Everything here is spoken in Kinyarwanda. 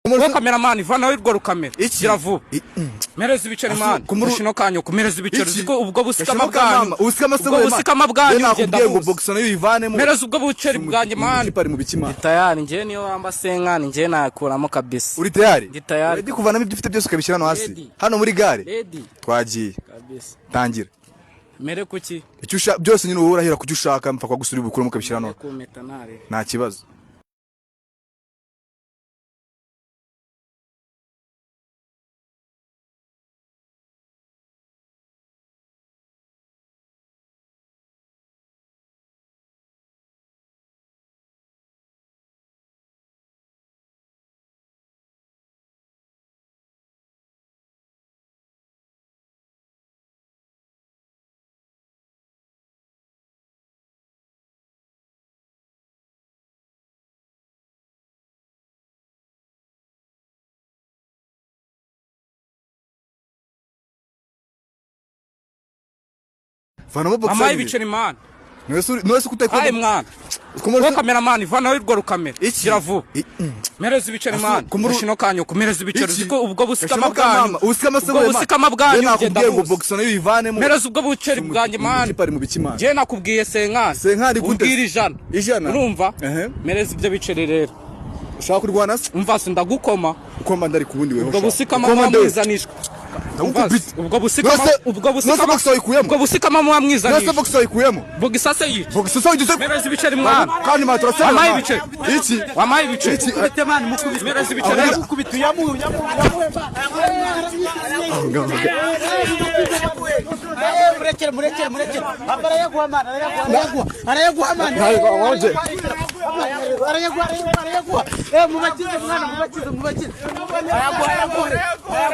Wowe cameraman, vanaho urwo rukamera. Iki? Gira vuba. Mereza ibiceri man. Kushino kanyu kumereza ibiceri, uziko ubwo busikama bwanyu. Ubusikama se? Ubwo busikama bwanyu ngenda Nakubwiye ngo buzi. boxer nayo uyivanemo. Mereza ubwo buceri bwanjye man. Ikipe ari mu biki, man? Tayari, njye niyo wamba senkani njye nakuramo kabisa. Uri tayari? Ndi tayari. Ready kuvanamo ibyo ufite byose ukabishyira hano hasi? Ready. Hano muri gare? Ready. Twagiye. Kabisa. Tangira. Mere kuki? Icyo ushaka byose nyine, wowe urahera kucyo ushaka, mpfa kwa gusura ubukuramo ukabishyira hano. Kumeta ntare. Nta kibazo. Vanamo boxer. Wampaye ibiceri man. Niwe se kutayikunda? Aye mwana. Wowe cameraman, vanaho urwo rukamera. Iki? Gira vuba. Mereza ibiceri man. Kushino kanyu kumereza ibiceri, Iki? uziko ubwo busikama Gashema ka bwanyu. mama, ubusikama se Ubwo wowe, man? busikama bwanyu ngenda Nakubwiye ngo buzi. boxer nayo uyivanemo. Mereza ubwo buceri bwanjye man. Ikipe ari mu biki, man? Njye nakubwiye senkani. Senkani gute? Umbwira 100. 100? Urumva? Ehe. Mereza ibyo biceri rero. Ushaka kurwana se? Umva se, ndagukoma. Ukoma ndari ku wundi weho. Ubwo Ushaka. busikama Ukoma muba nde? mwizanishwa. Ndagukubita. Ubwo busikama, ubwo Nose busikama, boxer wayikuyemo? ubwo busikama muba Nose mwizanishwa. boxer wayikuyemo? Vuga isase yica. Boxer se ugize? Mereza ibiceri mwana. Kandi man, turasema. Wampaye ibiceri. Iki? Wampaye ibiceri. Iki? Mereza ibiceri. Murekere, murekere, murekere! Arayaguha man, arayaguha, arayaguha, arayaguha man. Ntabwo wanje. Arayaguha, arayaguha, arayaguha! Eh, mubakize mwana, mubakize, mubakize! Arayaguha, arayaguha.